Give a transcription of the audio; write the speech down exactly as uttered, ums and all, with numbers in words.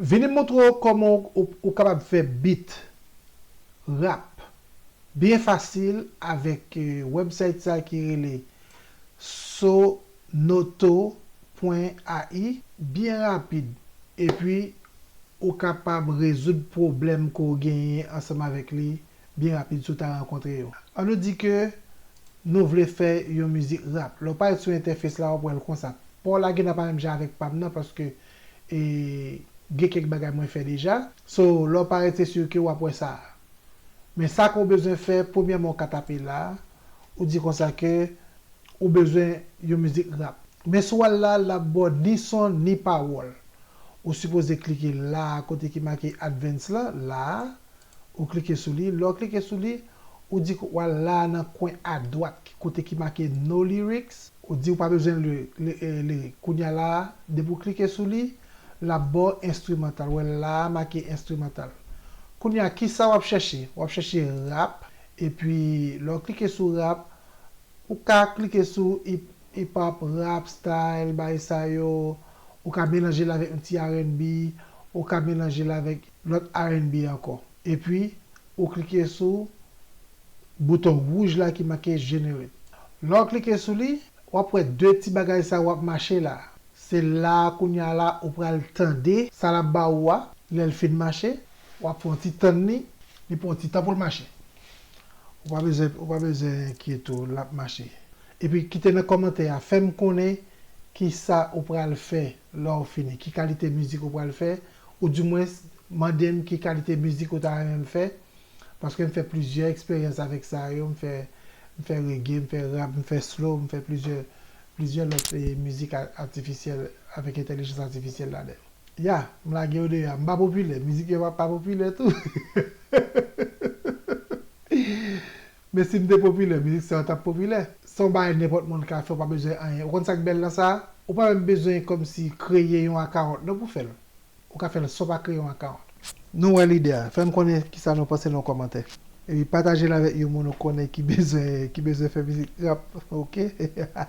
Vini m montre w kòman ou, ou, ou kapab fè beat rap byen fasil avèk eh, website sa ki rele sonoto pwen a i, byen rapid. Epi ou kapab rezoud pwoblèm ke w genyen ansanm avèk li byen rapid si w ta rankontre yo. Ann nou di ke nou vle fè yon mizik rap. Lè w parèt sou entèfes la, w ap wè l konsa. Pa w la gentan pa menm jan avèk pa m nan paske e, gen kèk bagay mwen fè deja. So, lè w parèt se si ke w ap wè sa. Men sa ke w bezwen fè, premyèman w ka tape la, ou di konsa ke ou bezwen yon mizik rap. Men si w al la, l ap ba w ni son ni pawòl. Ou sipoze klike la kote ki make advance la, la, ou klike sou li. Lè w klike sou li, ou di w al la nan kwen adwat kote ki make no lyrics, ou di w pa bezwen li- li- eh, lirik. Kounye a la, depi w klike sou li, l ap ba w enstrimantal. W wè la make enstrimantal. Kounye a, kisa w ap chèche? W ap chèche rap, epi lè w klike sou rap, ou ka klike sou hip, hip hop, rap style, bagay sa yo, ou ka melanje l avèk yon ti R and B, ou ka melanje l avèk lòt R and B ankò. Epi, ou klike sou bouton wouj la ki make generate. Lè w klike sou li, w ap wè de ti bagay sa yo ap mache la. Se la kounye a la ou pral tande sa l ap ba ou a. Lè l fin mache, w ap fè yon ti tann li, li pran yon ti tan pou l mache. Ou pa bezwen, ou pa bezwen enkyete w, l ap mache. Epi kite nan kòmantè a, fè m konnen kisa ou pral fè lè w fini, ki kalite mizik ou pral fè, oudimwens mande m ki kalite mizik ou ta renmen m fè, paske m fè plizyè eksperyans avèk sa yo, m fè, m fè reggae, m fè rap, m fè slow, m fè plizyè, plizyè lòt eh, mizik a- atifisyèl avèk entèlijans atifisyèl ladan yo. Ya, m lage yo deyò, m pa popilè, mizik yo pa, pa popilè tou. Men si m te popilè, mizik sa yo t ap popilè. Se yon bagay nenpòt moun ka fè, ou pa bezwen anyen. Ou konn sa k bèl nan sa? Ou pa menm bezwen kòmsi kreye yon account non pou fè l. Ou ka fè l san w pa kreye yon account. Nou wè lide a. Fè m konnen kisa nou panse nan yon kòmantè. Epi pataje l avèk yon moun ou konnen ki bezwen ki bezwen fè mizik rap, oke?